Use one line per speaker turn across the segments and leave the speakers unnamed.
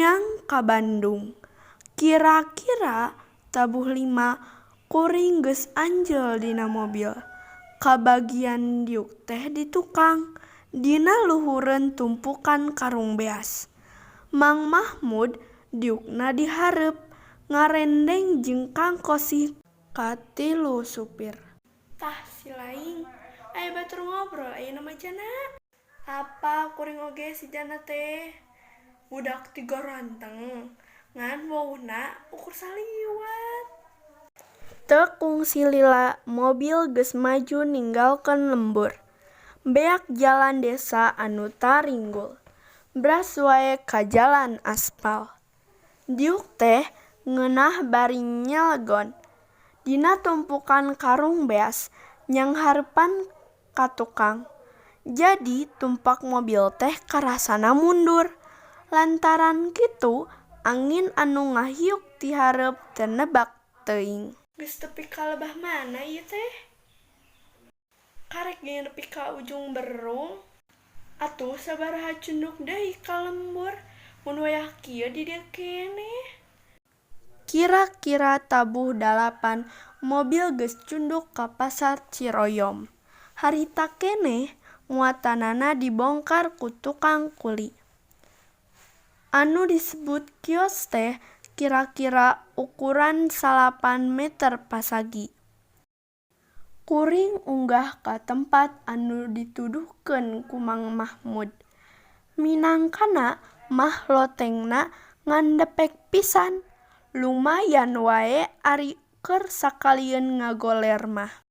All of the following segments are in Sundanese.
Nyang ka Bandung. Kira-kira tabuh 5 kuring geus anjel dina mobil. Kabagian diuk teh di tukang, dina luhureun tumpukan karung beas. Mang Mahmud diukna di hareup, ngarendeng jeung Kang Kosih katilu supir. Tah si laing, aya batur ngobrol ayeuna mah Jana. Apal kuring oge si Jana teh. Budak ti garanteng, ngan wawuhna ukur saliwat. Teu kungsi lila mobil geus maju ninggalkeun lembur. Beak jalan desa anu taringgul. Bras wae ka jalan aspal. Diuk teh ngeunah bari nyelegon. Dina tumpukan karung beas nyanghareupan ka tukang. Jadi tumpak mobil teh karasana mundur. Lantaran kitu angin anu ngahiuk ti hareup teu nebak teuing. Geus tepi ka lebah mana ieu teh? Karek ge nepi ka Ujung Berung. Atuh sabaraha cunduk deui ka lembur mun wayah kieu di dieu keneh. Kira-kira tabuh 8 mobil geus cunduk ka Pasar Ciroyom. Harita keneh muatanana dibongkar ku tukang kuli. Anu disebut kios teh kira-kira ukuran 9 meter pasagi. Kuring unggah ka tempat anu dituduhkeun ku Mang Mahmud. Minangkana mah lotengna ngan depek pisan. Lumayan wae ari keur sakalieun ngagoler mah.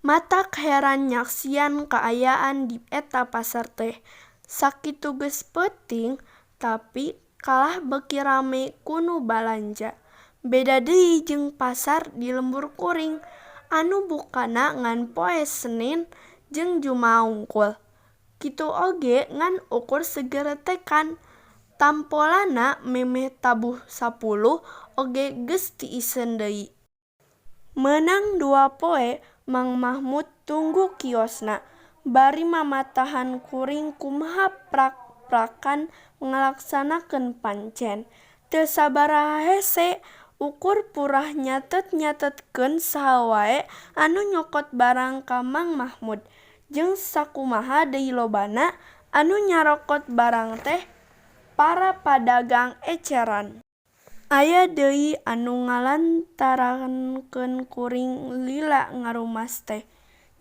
Matak heran nyaksian kaayaan di eta pasar teh. Sakitu geus peuting tapi kalah beuki rame ku nu balanja. Beda deui jeung pasar di lembur kuring anu bukana ngan poe Senen jeung Jumaah wungkul. Kitu oge ngan ukur sageretekan. Tampolana memeh tabuh 10 oge geus tiiseun deui. Meunang 2 poe Mang Mahmud tunggu kiosna bari mamatahan kuring kumaha prak-prakan ngalaksanakeun pancen. Teu sabaraha hese ukur purah nyatet-nyatetkeun saha wae anu nyokot barang ka Mang Mahmud jeung sakumaha deui lobana anu nyarokot barang teh para padagang eceran. Aya deui anu ngalantarankeun kuring lila ngarumas teh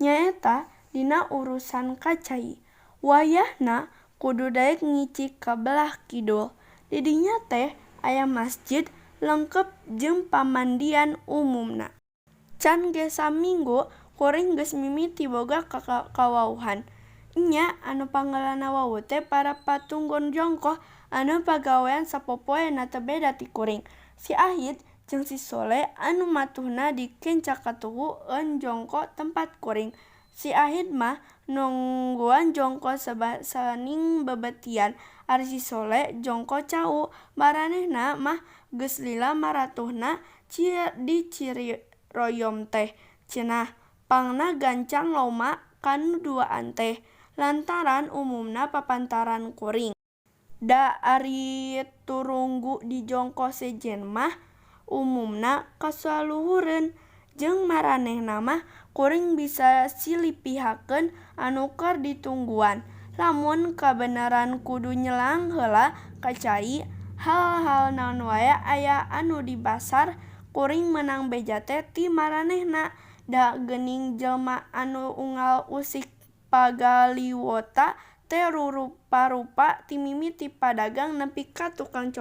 nyaeta dina urusan ka cai. Wayahna kudu daek ngicik ka belah kidul. Di dinya teh aya masjid lengkep jeung pamandian umumna. Can ge saminggu kuring geus mimiti boga kawawuhan. Nya, anu panggeulana wawuh teh para patunggon jongko anu pagawean sapopoena teu beda ti kuring. Si Ahid jeung si Soleh anu matuhna di kenca katuhu-eun jongko tempat kuring. Si Ahid mah nungguan jongko saning beubeutian, ari si Soleh jongko cau. Maranehna mah geus lila maratuhna di Ciroyom teh cenah pangna gancang loma ka nu duaan teh lantaran umumna papantaran kuring. Da ari turunggu di jongko sejen mah umumna kasaluhureun jeung maranehna mah kuring bisa silipihakeun anu keur ditungguan. Lamun kabeneran kudu nyelang heula ka cai, hal-hal naon wae aya anu di pasar kuring meunang beja teh ti maranehna. Da geuning jelema anu unggal usik pagaliwota teh rupa-rupa ti mimiti padagang nepi ka tukang copet.